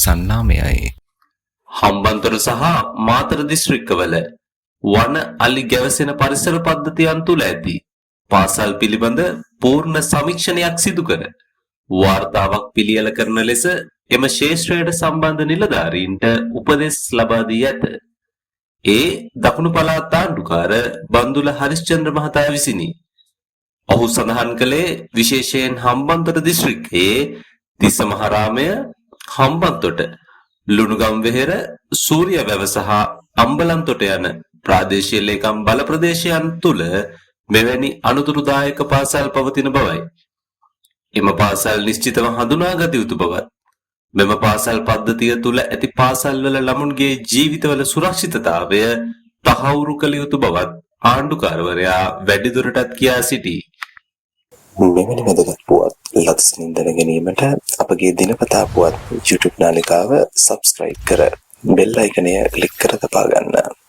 සන්නාමයයි. හම්බන්තොට සහ මාතර දිස්ත්‍රික්කවල වන අලි ගැවසෙන පරිසර පද්ධතියන් තුළ ඇති පාසල් පිළිබඳ පූර්ණ සමීක්ෂණයක් සිදු කර වාර්තාවක් පිළියෙල කරන ලෙස එම ක්ෂේත්‍රයට සම්බන්ධ නිලධාරීන්ට උපදෙස් ලබා දී ඇත. ඒ දකුණු පළාත් ආණ්ඩුකාර බන්දුල හරිශ්චන්ද්‍ර මහතා විසිනි. ඔහු සඳහන් කළේ විශේෂයෙන් හම්බන්තොට දිස්ත්‍රික්කයේ තිස්සමහාරාමය, හම්බන්තොට, ලුණුගම්වෙහෙර, සූරියවැව සහ අම්බලන්තොට යන ප්‍රාදේශීය ලේකම් බල ප්‍රදේශයන් තුළ මෙවැනි අනතුරුදායක පාසල් පවතින බවයි. එම පාසල් නිශ්චිතව හඳුනාගත යුතු බවත්, මෙම පාසල් පද්ධතිය තුළ ඇති පාසල්වල ළමුන්ගේ ජීවිතවල සුරක්ෂිතතාවය තහවුරු කළ යුතු බවත් ආණ්ඩුකාරවරයා වැඩිදුරටත් කියා සිටී. මෙවැනි වැදගත් පුවත් ලදසනින් දැන ගැනීමට අපගේ දිනපතා පුවත් YouTube නාලිකාව සබ්ස්ක්‍රයිබ් කර බෙල් අයිකනය ක්ලික් කර තබා ගන්න.